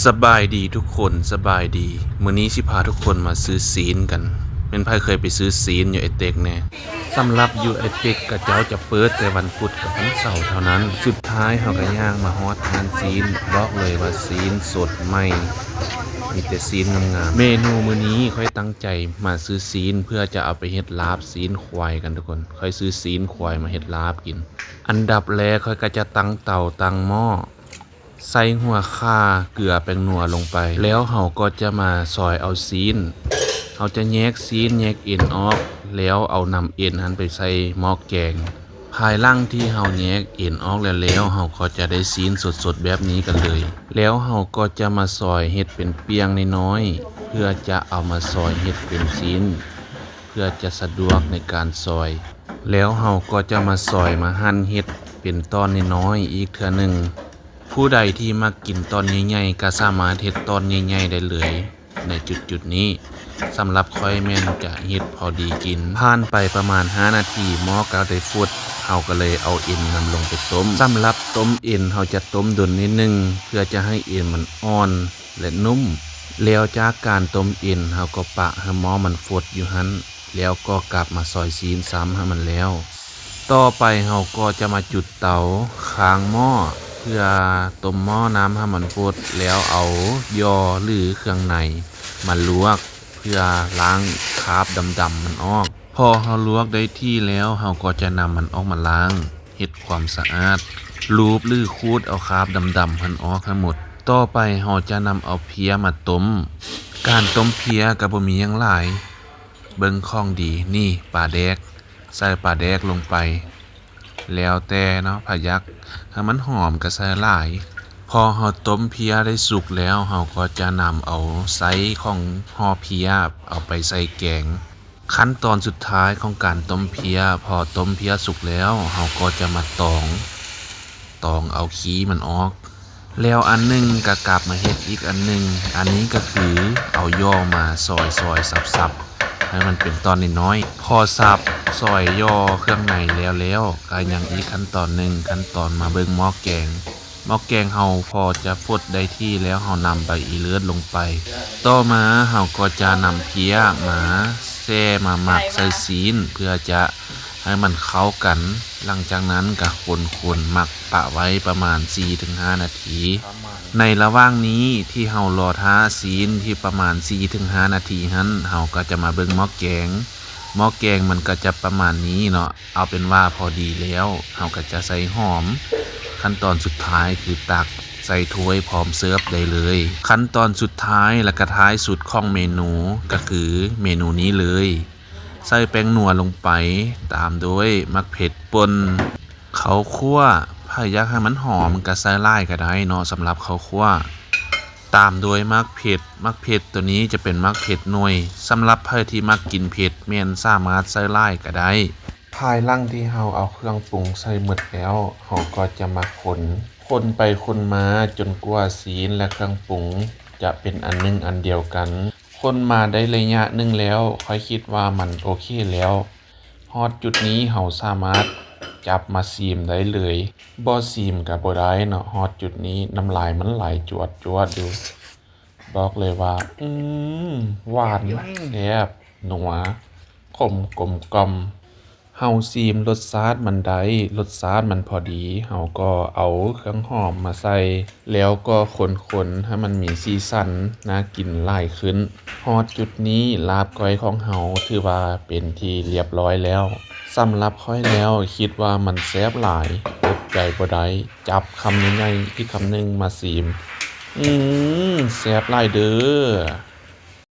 ສະບາຍດີທຸກຄົນ ສະບາຍດີ. ມື້ນີ້ຊິພາທຸກຄົນມາຊື້ຊີ້ນກັນ. ແມ່ນໃຜເຄີຍໄປຊື້ຊີ້ນຢູ່ໄອເຕັກແດ່? ສຳລັບຢູ່ໄອເຕັກ ເຂົາເຈົ້າຈະເປີດແຕ່ວັນພຸດກັບວັນເສົາເທົ່ານັ້ນ. ສຸດທ້າຍເຮົາກໍຍ່າງມາຮອດຮ້ານຊີ້ນ, ບອກເລີຍວ່າຊີ້ນສົດໃໝ່, ມີແຕ່ຊີ້ນງາມໆ. ເມນູມື້ນີ້ຂ້ອຍຕັ້ງໃຈມາຊື້ຊີ້ນ ເພື່ອຈະເອົາໄປເຮັດລາບຊີ້ນຄວາຍກັນທຸກຄົນ. ຂ້ອຍຊື້ຊີ້ນຄວາຍມາເຮັດລາບກິນ. ອັນດັບແລກຂ້ອຍກໍຈະຕັ້ງເຕົາ, ຕັ້ງໝໍ້. ໃສ່ຫົວຂ່າ, ເກືອ, ແປ້ງນົວລົງໄປ ແລ້ວເຮົາກໍຈະມາຊອຍເອົາຊີ້ນ. ເຮົາຈະແຍກຊີ້ນ, ແຍກເອັນອອກ ແລ້ວເອົານ້ຳເອັນຫັ້ນໄປໃສ່ໝໍ້ແກງ. ພາຍຫຼັງທີ່ເຮົາແຍກເອັນອອກແລ້ວ, ເຮົາກໍຈະໄດ້ຊີ້ນສົດໆແບບນີ້ກັນເລີຍ. ແລ້ວເຮົາກໍຈະມາຊອຍເຮັດເປັນປ່ຽງນ້ອຍໆ ເພື່ອຈະເອົາມາຊອຍເຮັດເປັນຊີ້ນ ເພື່ອຈະສະດວກໃນການຊອຍ. ແລ້ວເຮົາກໍຈະມາຊອຍມາຫັ່ນເຮັດເປັນຕອນນ້ອຍໆອີກເທື່ອໜຶ່ງ. ຜູ້ໃດທີ່ມັກກິນຕອນໃຫຍ່ໆ ກໍສາມາດເຮັດຕອນໃຫຍ່ໆໄດ້ເລີຍໃນຈຸດໆນີ້. ສຳລັບຂ້ອຍແມ່ນຈະເຮັດພໍດີກິນ. ຜ່ານໄປປະມານຫ້ານາທີ ໝໍ້ກໍໄດ້ຟົດ, ເຮົາກໍເລີຍເອົາເອັນນຳລົງໄປຕົ້ມ. ສຳລັບຕົ້ມເອັນ ເຮົາຈະຕົ້ມດົນນິດໜຶ່ງ ເພື່ອຈະໃຫ້ເອັນມັນອ່ອນ ແລະ ນຸ້ມ. ແລ້ວຈາກການຕົ້ມເອັນ ເຮົາກໍປະໃຫ້ໝໍ້ມັນຟົດຢູ່ຫັ້ນ, ແລ້ວກໍກັບມາຊອຍຊີ້ນຊ້ຳໃຫ້ມັນແລ້ວ. ຕໍ່ໄປເຮົາກໍຈະມາຈຸດເຕົາ, ຄ້າງໝໍ້ ເພື່ອຕົ້ມໝໍ້ນ້ຳໃຫ້ມັນຟົດ, ແລ້ວເອົາຍໍ່ ຫຼື ເຄື່ອງໃນມາລວກ ເພື່ອລ້າງຄາບດຳໆມັນອອກ. ພໍເຮົາລວກໄດ້ທີ່ແລ້ວ, ເຮົາກໍຈະນຳມັນອອກມາລ້າງ ເຮັດຄວາມສະອາດ, ລູບ ຫຼື ຂູດເອົາຄາບດຳໆຫັ້ນອອກໃຫ້ໝົດ. ຕໍ່ໄປເຮົາຈະນຳເອົາເພຍມາຕົ້ມ. ການຕົ້ມເພຍກໍບໍ່ມີຫຍັງຫຼາຍ, ເບິ່ງຂອງດີ ນີ້ປາແດກ, ໃສ່ປາແດກລົງໄປ ແລ້ວແຕ່ເນາະ ໃຜຢາກໃຫ້ມັນຫອມກໍໃສ່ຫຼາຍ. ພໍເຮົາຕົ້ມເພຍໄດ້ສຸກແລ້ວ, ເຮົາກໍຈະນຳເອົາໄສ້ຂອງຫໍ່ເພຍເອົາໄປໃສ່ແກງ. ຂັ້ນຕອນສຸດທ້າຍຂອງການຕົ້ມເພຍ, ພໍຕົ້ມເພຍສຸກແລ້ວ ເຮົາກໍຈະມາຕອງ, ຕອງເອົາຂີ້ມັນອອກ. ແລ້ວອັນໜຶ່ງກໍກັບມາເຮັດອີກອັນໜຶ່ງ, ອັນນີ້ກໍຄືເອົາຍໍ່ມາຊອຍໆສັບໆ ໃຫ້ມັນເປັນຕອນນ້ອຍໆ. ພໍສັບ, ຊອຍ, ຍໍ່ເຄື່ອງໃນແລ້ວໆ, ກໍຍັງອີກຂັ້ນຕອນໜຶ່ງ, ຂັ້ນຕອນມາເບິ່ງໝໍ້ແກງ. ໝໍ້ແກງເຮົາພໍຈະຟົດໄດ້ທີ່ແລ້ວ ເຮົານຳໃບອີເລີດລົງໄປ. ຕໍ່ມາເຮົາກໍຈະນຳເພຍມາແຊ່ມາໝັກໃສ່ຊີ້ນ ເພື່ອຈະໃຫ້ມັນເຂົ້າກັນ. ຫຼັງຈາກນັ້ນກໍຄົນໆ ໝັກປະໄວ້ປະມານສີ່ເຖິງຫ້ານາທີ. ໃນລະຫວ່າງນີ້ທີ່ເຮົາລໍຖ້າຊີ້ນທີ່ປະມານສີ່ເຖິງຫ້ານາທີຫັ້ນ, ເຮົາກໍຈະມາເບິ່ງໝໍ້ແກງ. ໝໍ້ແກງມັນກໍຈະປະມານນີ້ເນາະ. ເອົາເປັນວ່າພໍດີແລ້ວ, ເຮົາກໍຈະໃສ່ຫອມ. ຂັ້ນຕອນສຸດທ້າຍຄືຕັກໃສ່ຖ້ວຍພ້ອມເສີບໄດ້ເລີຍ. ຂັ້ນຕອນສຸດທ້າຍ ແລະ ກະທ້າຍສຸດຂອງເມນູ ກໍຄືເມນູນີ້ເລີຍ. ໃສ່ແປ້ງນົວລົງໄປ, ຕາມດ້ວຍໝາກເຜັດປົ່ນ, ເຂົ້າຂົ້ວ, ໃຜຢາກໃຫ້ມັນຫອມກໍໃສ່ຫຼາຍກໍໄດ້ເນາະ ສຳລັບເຂົ້າຂົ້ວ. ຕາມດ້ວຍໝາກເຜັດ, ໝາກເຜັດໂຕນີ້ຈະເປັນໝາກເຜັດໜ່ວຍ. ສຳລັບໃຜທີ່ມັກກິນເຜັດ ແມ່ນສາມາດໃສ່ຫຼາຍກໍໄດ້. ພາຍຫຼັງທີ່ເຮົາເອົາເຄື່ອງປຸງໃສ່ໝົດແລ້ວ, ເຮົາກໍຈະມາຄົນ, ຄົນໄປຄົນມາຈົນກວ່າຊີ້ນ ແລະ ເຄື່ອງປຸງຈະເປັນອັນໜຶ່ງອັນດຽວກັນ. ຄົນມາໄດ້ໄລຍະໜຶ່ງແລ້ວ, ຂ້ອຍຄິດວ່າມັນໂອເຄແລ້ວ. ຮອດຈຸດນີ້ເຮົາສາມາດຈັບມາຊີມໄດ້ເລີຍ. ບໍ່ຊີມກໍບໍ່ໄດ້ເນາະ, ຮອດຈຸດນີ້ນ້ຳລາຍມັນໄຫຼຈວດໆຢູ່. ບອກເລີຍວ່າ ອືມ ຫວານ, ແຊບ, ນົວ, ຂົມ, ກົມກ່ອມ. ເຮົາຊີມລົດຊາດມັນໄດ້, ລົດຊາດມັນພໍດີ, ເຮົາກໍເອົາເຄື່ອງຫອມມາໃສ່, ແລ້ວກໍຄົນໆໃຫ້ມັນມີສີສັນໜ້າກິນຫຼາຍຂຶ້ນ. ຮອດຈຸດນີ້ລາບກ້ອຍຂອງເຮົາຖືວ່າເປັນທີ່ລຽບຮ້ອຍແລ້ວ. ສຳລັບຂ້ອຍແລ້ວ ຄິດວ່າມັນແຊບຫຼາຍ, ອົດໃຈບໍ່ໄດ້, ຈັບຄຳໃຫຍ່ໆອີກຄຳໜຶ່ງມາຊີມ. ອືມ ແຊບຫຼາຍເດີ້.